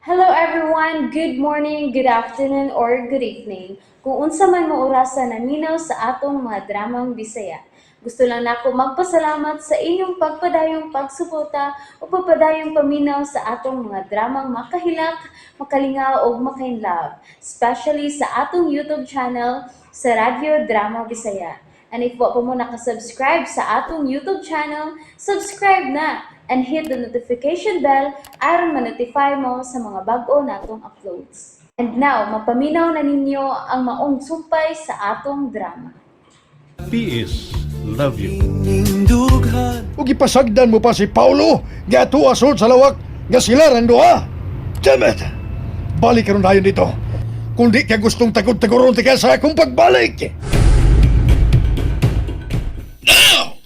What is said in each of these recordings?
Hello everyone! Good morning, good afternoon, or good evening. Kung unsa man mo orasa naminaw sa atong mga dramang Bisaya. Gusto lang nako magpasalamat sa inyong pagpadayong pagsuporta o pagpadayong paminaw sa atong mga dramang makahilak, makalingaw ug makainlove, especially sa atong YouTube channel sa Radyo Drama Bisaya. And if wa pa mo nakasubscribe sa atong YouTube channel, subscribe na and hit the notification bell aron ma-notify mo sa mga bag-o natong uploads. And now, mapaminaw na ninyo ang maong sumpay sa atong drama. PS Love you. Ug ipasagdan mo pa si Paulo nga atua sa lawak nga sila rang duha. Damn it! Balik karon dayon dito. Kung di ka gustong tagod-tagoron ka sa akong pagbalik. Now!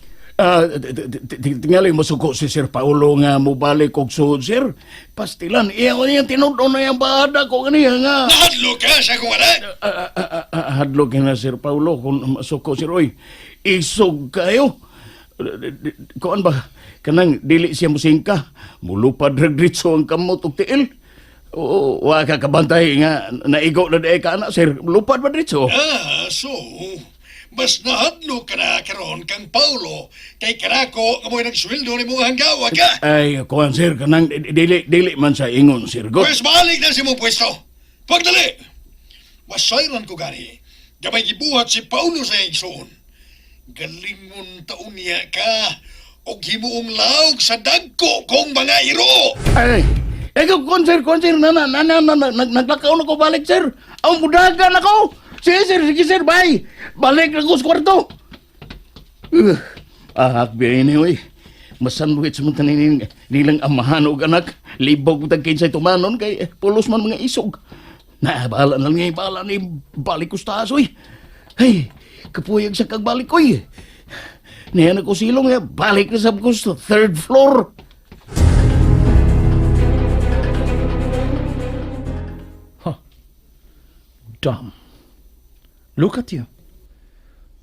Tingali masuko si Sir Paolo nga mobalik og suod, sir. Pastilan, iya ko niyang tinud-on na iyang baada ko kaniya nga. Nahadlo ka sa akong anak! Hadlok na Sir Paolo kung masuko sir oy. Isog kayo. Kuan ba kanang dili siya musingka. Mulupad ra diretso ang kamot og tiil. Oo, wa ka kabantay nga naigo na diay ka ana sir. Lupad ba diretso? So, mas nahadlo ka na karon kang Paulo kay kanako nga mo'y nagsweldo ni mong hanggawa ka. Ay, kuan sir kanang dili dili man sa ingon sir. Go. Pwes balik na si mong pwesto. Pagdali! Masayran ko gani. Gamay gibuhat si Paulo sa igsoon. Galingon taon niya ka og himuong laog sa dagko kong mga iro. Ay, ikaw, kon sir, na, na, na, na, na, na, naglakaw na ko balik, sir. Ang budagan ako. Sige, sir, sige, sir, bye. Balik na ko sa kwarto. Ahak, anyway. Masandwich mo tanin nilang amahan og anak. Libog mo tag kinsay tumanon kay pulos man mga isog. Na, bahala na lang niya, bahala ni balik ko sa taas, oy. Hey, kapuyag sa kagbalik, oy. Niyan ako silong, eh. Balik na sa ko sa third floor. Dumb. Look at you.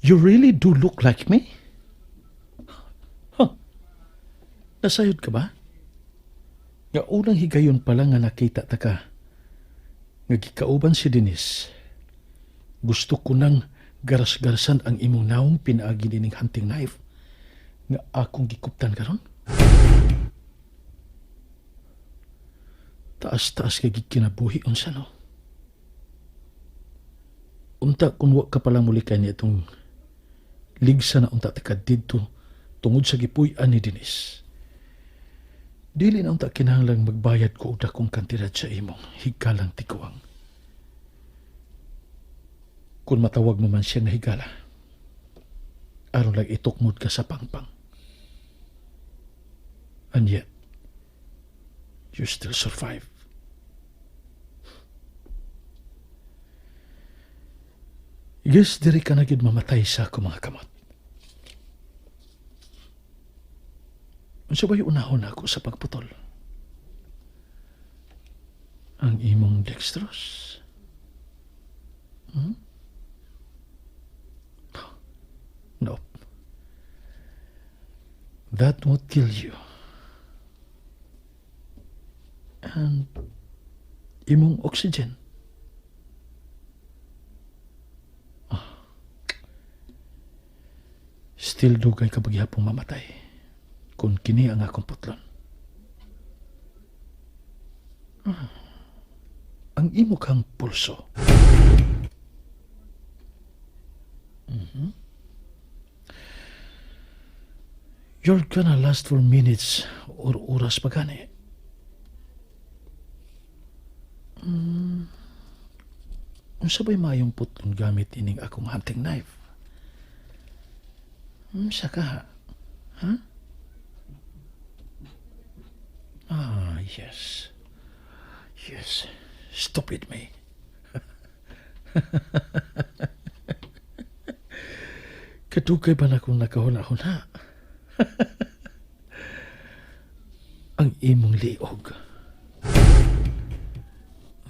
You really do look like me? Huh. Nasayod ka ba? Nga unang higayon pa lang nga nakita ta ka. Nga gikauban si Denise. Gusto ko nang garas-garasan ang imong naong pinaagi nining hunting knife nga akong gikuptan karon. Taas-taas kay gikinabuhi unsa no? Unta kung wa ka palang muli kay niya itong ligsa na unta tika didto tungod sa gipuy-an ni Denise. Dili na unta kinahanglang magbayad ko og dakong kantidad sa imong higalang tiguang. Kung matawag mo man siya nga higala, aron lang itukmod ka sa pangpang. And yet, you still survive. Yes, diri ka na gyud mamatay sa ako mga kamot. Unsa ba'y unahon ako sa pagputol? Ang imong dextrose? Nope. That won't kill you. And imong oxygen. Ah. Still dugay ka paghihapong mamatay kung kini ang akong putlon. Ang imo kang pulso. You're gonna last for minutes or oras pa gani. Unsa ba'y mayong putlon gamit ining akong hunting knife? Unsa ka? Ha? Ah, yes. Yes. Stupid me. Kadugay ba na akong nakahuna-huna? Ang imong liog.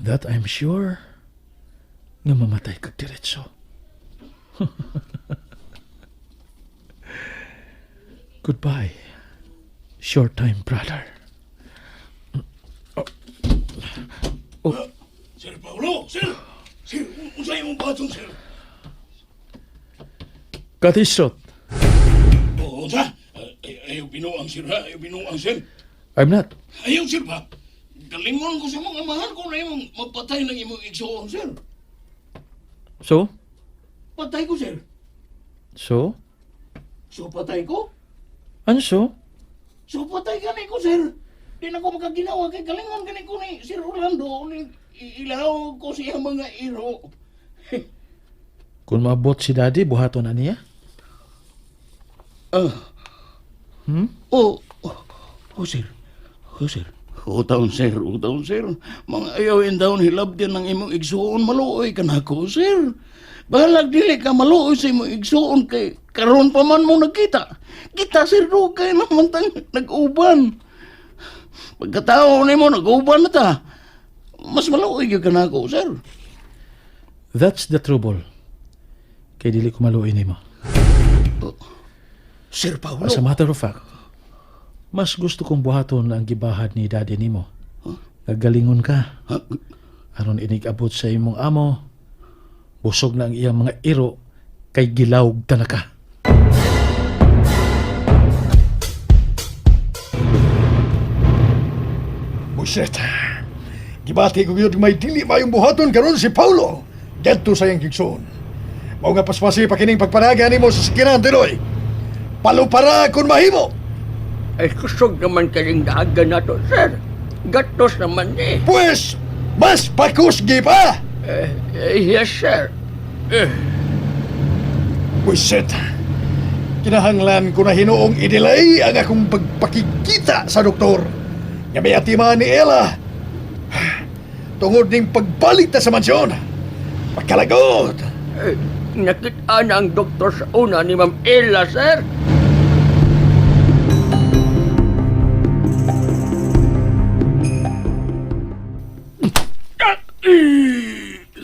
That I'm sure nga mamatay kag diretso. Goodbye, short time brother. imong buhaton, sir? Cut his throat. Oo, sa? Ayaw binuang, sir, ha? Ayaw binuang, sir. I'm not. Ayaw, sir, ba? Galingon ko sa imong amahan ko na imong mapatay ng imong igsoon, sir. So? Patay ko, sir. So? So, patay ko? Ano so? So, patay ka ko, sir. Di na ko makaginawa kay galingon gani ko ni Sir Orlando ni ilaw ko siya mga iro. Kung maabot si Daddy, buhaton na niya? Ah. Hmm? Oh, oh, oh, sir. Oh, sir. O taon, sir. O taon, sir. Mga ayaw in down hilab din ng imong igsuon. Maluoy ka na ko, sir. Bahalag dili ka maluoy sa imong igsuon kay karon pa man mo nagkita. Kita, sir, do kay naman tang nag-uban. Pagkatao nimo nag-uban na ta. Mas maluoy gyud ka na ako, sir. That's the trouble. Kay dili ko maluoy nimo. Sir Paolo. As a matter of fact, mas gusto kong buhaton ang gibahad ni Daddy nimo. Nagalingon ka. Ha? Aron inig-abot sa imong amo, busog na ang iyang mga iro kay gilawg ta na ka. Buset. Gibati ko gyud may dili mayong buhaton karon si Paulo. Gadto sa iyang gigsoon. Mao nga paspasi pa kining pagpanaga nimo sa sakiran, Tinoy. Palupara kung mahimo. Ay, kusog naman kayong daagan na to, sir. Gatos naman ni. Pues, mas pakusgi pa. Eh, eh, yes, sir. Eh, Buset. Kinahanglan ko na hinuong i-delay ang akong pagpakikita sa doktor. Nga may atima ni Ella. Tungod ning pagbalik ta sa mansyon. Pagkalagot. eh, nakita na ang doktor sa una ni Ma'am Ella, sir.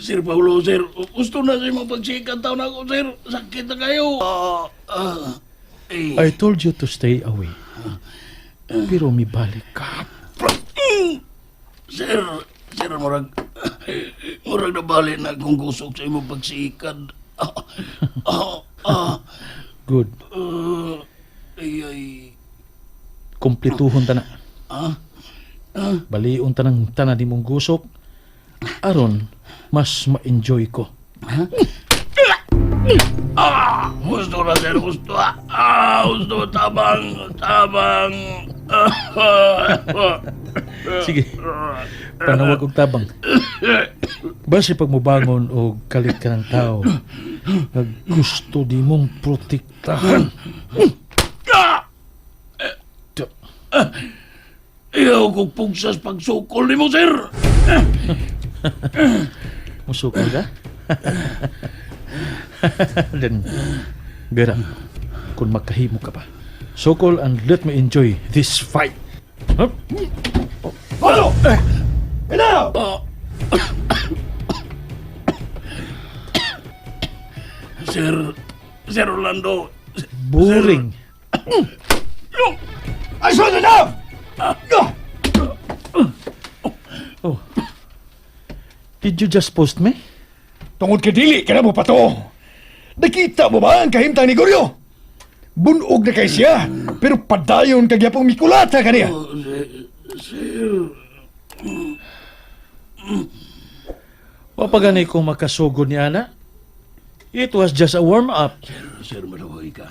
Sir Paulo, sir, gusto na sa imong pagsikat taon ako, sir. Sakit na kayo. Ah, ah, eh. I told you to stay away. Pero mibalik ka. Sir, sir, murag nabali na akong gusok sa imong pagsikat. Ah, ah, ah, Good. ah, ay, ay. Kumplituhon ta na. Ah, Balion ta ng tanan nimong gusok. Aron, mas ma-enjoy ko. ah, gusto na, sir, gusto. Ah, gusto, tabang, tabang. Ah, ah, Sige. Panawag og tabang. Basi pag mubangon o kalit ka ng tao, nga gusto di mong protektahan. Ayaw kong pugsas pagsukol ni mo, sir. Musukol ka? Then, Gara, kung makahimo ka pa. Sukol and let me enjoy this fight. Huh? Paulo! Enough! Sir, Sir Orlando. Boring. I said enough! Oh. Did you just post me? Tungod kay dili ka na mo pato. Nakita mo ba ang kahimtang ni Goryo? Bunog na kay siya, pero padayon kagyapong mikulata kaniya. Sir, Wa pa gani ko makasugod ni Ana. It was just a warm-up. Sir, malaway ka.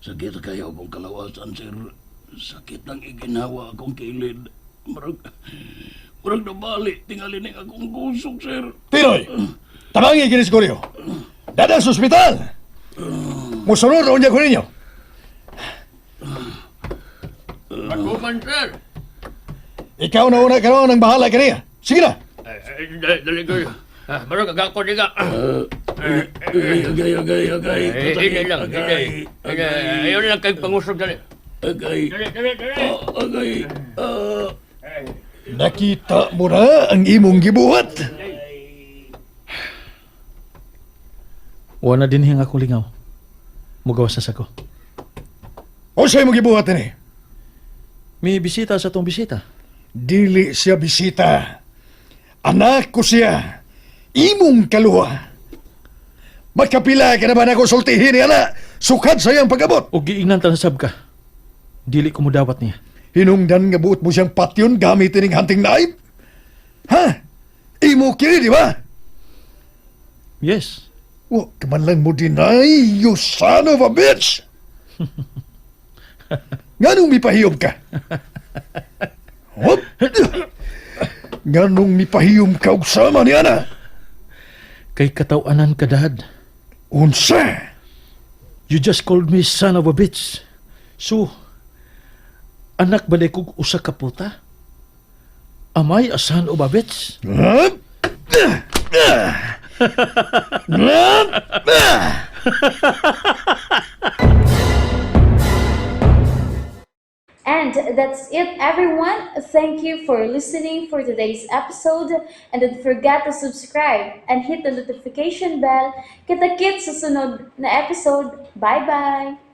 Sakit kayo akong kalawasan, sir. Sakit ng iginawa akong kilid. Murag nabali, tingali ni akong gusok, sir. Tinoy, tabangi kini si Goryo. Dada sa ospital. Musunod unya ko ninyo. Patuman, sir. Ikaw na una karon ang bahala kaniya. Sige na. Eh, eh, dali, dali ko. Ah, marag agako niga. Agay, agay, agay, agay. Eh, hindi lang, hindi. Eh, ayaw lang kay pangusog, dali. Agay, Dali, dali, dali. agay. Ah, Nakita mo na ang imong gibuhat. Wa na din hing akong lingaw. Mugawas na sa ko. Unsay imong gibuhat ini? May bisita sa tong bisita. Dili siya bisita. Anak ko siya. Imong kaluha. Makapila ka na ba na konsultihin niya na? Sukad sa iyang pag-abot. O giingnan ta na sab ka. Dili ko mudawat niya. Hinungdan nga buot mo siyang patyon gamit ining hunting knife? Ha? Imo kini, di ba? Yes. Wa ka man lang mo deny, you son of a bitch! Nganong mipahiyom ka? Hop! Nganong mipahiyom ka og sama niya na? Kay katawanan ka, Dad. Unsa? You just called me son of a bitch. So, anak ba kog usa ka puta? Am I a son of a bitch? Hup! And that's it, everyone. Thank you for listening for today's episode. And don't forget to subscribe and hit the notification bell. Kita-kits sa sunod na episode. Bye-bye!